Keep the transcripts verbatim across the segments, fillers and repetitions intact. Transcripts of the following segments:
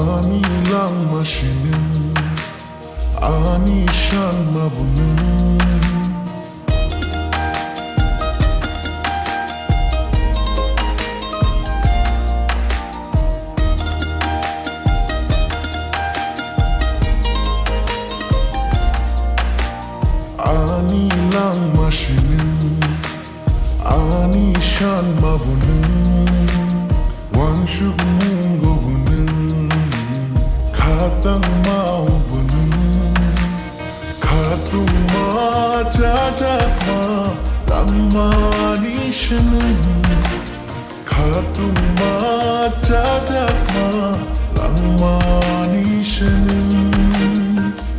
Ani langma sining, ani sanma bunung. Ani langma sining, ani sanma bunung, wansuk mungo bunung, khatangma o bunung, khatungma chajakma langmani sining. Khatungma chajakma langmani sining,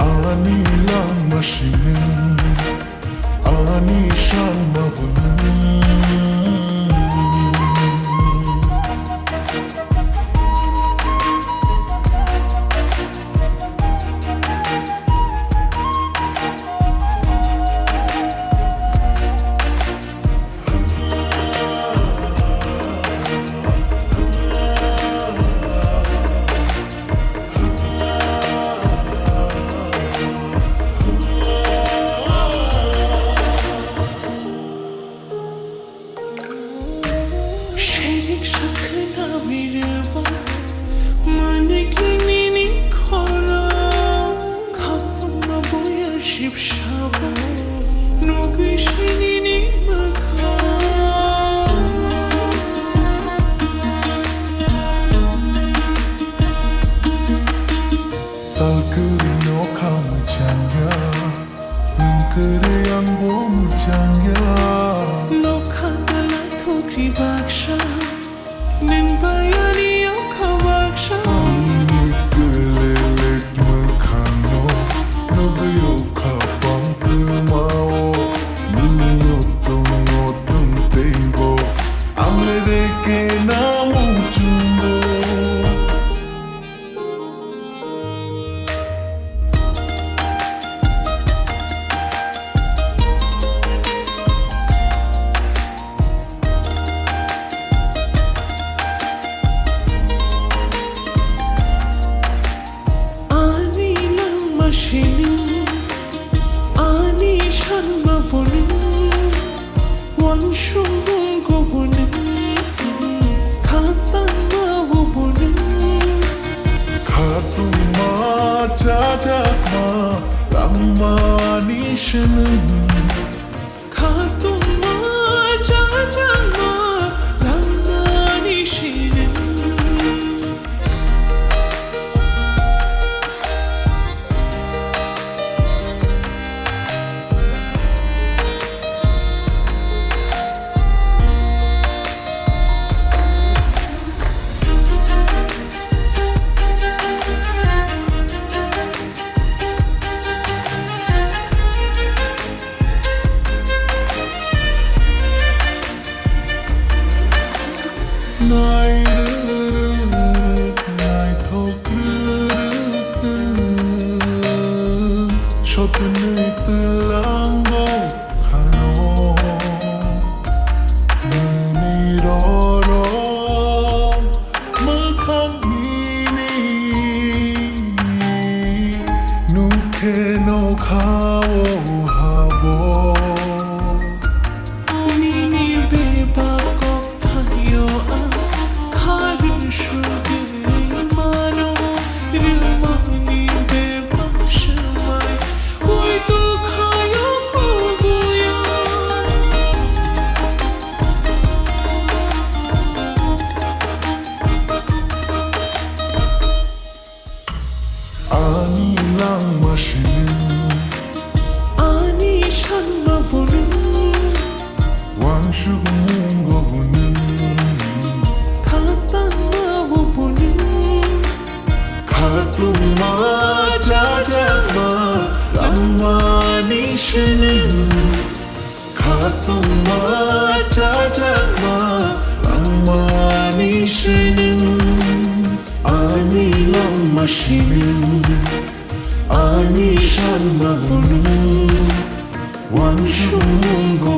ani langma sining, ani sanma bunung. Sherik sakhna birwa, manik nini khoro, khafna boya ship shaba, nugwi sinini makha. Talkuri nokha machangya, nungkuri angbo machangya. Nokha tala thokri baksa, nung bayani yokha baksa. Ang nukuri lelek mwkhangno, nugwi yokha bangkwmao, nini yotong yotong tengbo, ang lereke na muchungo. Ani langma sining, ani sanma bunung, wansuk mungo bunung, khatangma o bunung. Khatungma chajakma langmani sining. Khatungma chajakma langmani sining. Nairwk naithok rwk, sotwnwi twlango khano. Nini roro mwkhang nini, nukhe nokha o habo. Nini bebak kok thaio ang kharwi sugwi mano, rwmani bebak swmai ui tokhaio kubuio. Ani langma sining, ani sanma bunung, wansuk mungo bunung, khatangma o bunung. Khatungma chajakma langmani sining. Khatungma chajakma langmani sining. Ani langma sining, ani sanma bunung, wansuk mungo